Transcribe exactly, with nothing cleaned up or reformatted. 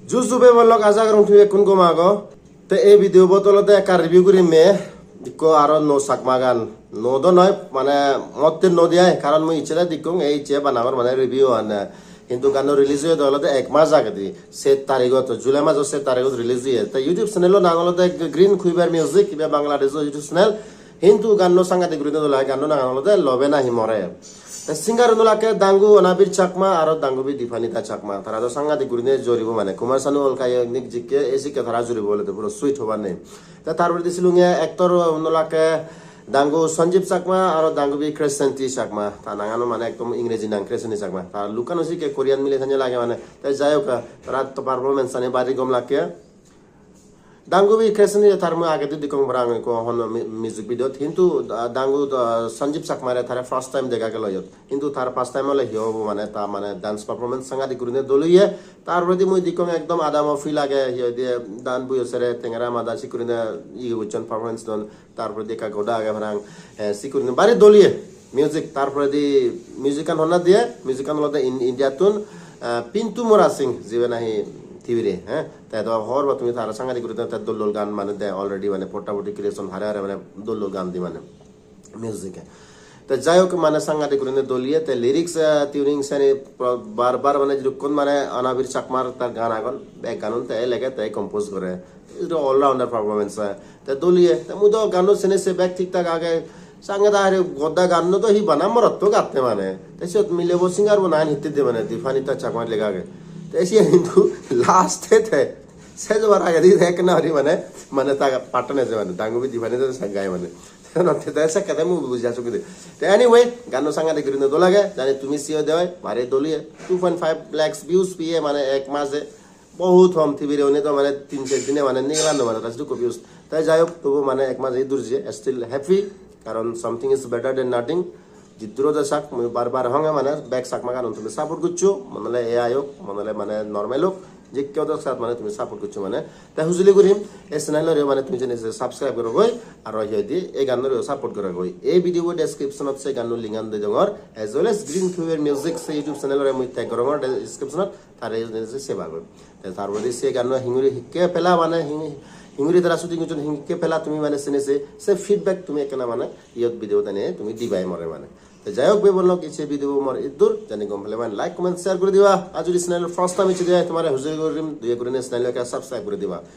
Ju ju bhei bon lok, aja gorong tumi bekkun gom ago. Te ei video bot olode ekka review gurim me, ikko aro nuo Chakma gan. Nuo do noi, mane motte nuo de ai, karon mui icche de dekkong, ei icche banangor mane review an. Hintu ganno release oyede olode ek mas agedi, set tarigot, July majo set tarigot release oye. Te YouTube channel o nang olode Green Quiver Music, ibe Bangladesh o YouTube channel. Hintu ganno sangadik gurine dole ai, ganno nangan olode Lobe Nahi More. Te singer un olakke Dangu Onabir Chakma aro Dangubi Dipanita Chakma. Tara do sangadik gurine juribo mane. Kumar Sanu olkaye nik jikke, ei sikke tara juribo olode puro sweet hobar nei. Te tar poredi silunge actor un olakke Dangu Sanjeev Chakma aro Dangubi Crescenti Chakma. Ta nangano mane ekdom Ingreji nang Crescenti Chakma. Ta look-ano sikke Korean mile sanye lage mane. Te jai hok, tara to performance ani bari gom lakke. Dangubi Crescenti tar mui agedi dekkong parang ikko hono mi-, music video t. Hintu, ah, Dangu, ah, Sanjeev Chakmare tare first time dega gelo iyot. Hintu tar first time ole hi hobo mane, ta mane dance performance sangadik gurine dol oye. Tar poredi mui dekkong ekdom adamo feel age, hi hoide dan buyo sere tengera mada sik gurine iye gocchon, performance don. Tar poredi ekka goda age parang, eh, sik gurine bari dol oye. Music, tar poredi music an honna diye, music an olode In-, India tun, ah, Pintu Mora Singh, jibe nahi Tibire, eh? Te do hobor ba tumi, tar sangadik gurine te dol dol gan mane de already, mane potta potti creation hare hare mane dol dol gan di mane music e. Te jai hok, mane sangadik gurine dol oye, te lyrics, ah, tuning seni pro-, bar bar mane jidukkun mane Onabir Chakmar tar gan agon, bek ganun te lege, te compose gore. It's the all-rounder performance, eh. Te dol oye, te mui do ganno sene se bek thik thak age. Sange da hare goda ganno do hi bana morotto gatte mane. Te siyot milebo singer bo nang hitte de mane, Dipanita Chakma lega age. Te siye hintu last-e te, te se jobar agedi te ekkena guri mane, mane ta pattern eje mane, Dangubi Dipanita sa gai mane. Te te sekke te mui buji asu gide. Te anyway, ganno sangadik gurine dol age, jani tumi siyo de oi, bare dol oye, two point five lakhs views piye mane ek maje. Bohut hom, Tibire une do mane tin ser dine mane nigelan no mane, ta sidu copious. Tai jai hok, tobu mane ek mas idur je, still happy, karon something is better than nothing. Jidduro de sak, mui bar bar honge mane, bek Chakma ganun tumi support goccho, mone ole A I hok, mone ole mane normal hok, jekke odok sat mane tumi support goccho mane. Tai hujuli gurim, ei channel ore mane tumi jeni subscribe goro goi, aro hi hoide, ei ganno support goro goi. Ei video description ot se ganno link an de dongor, as well as Green Quiver Music se YouTube channel ore mui tag gorongor description ot, tare jodi se seba goi. Te tar poredi se ganno hinguri hikke pela mane hing-, hinguri tara shooting gocchon hikke pela tumi mane sene se, se feedback tumi ekkena mane iyot video dene tumi dibai more mane. Te jai hok, bebon lok se video mor iddur, jani gom pele mane like, comment, share guri diba. Ar jodi channel first time ecche de tomare hujuli gurim, doya gurine channel ekka subscribe guri diba.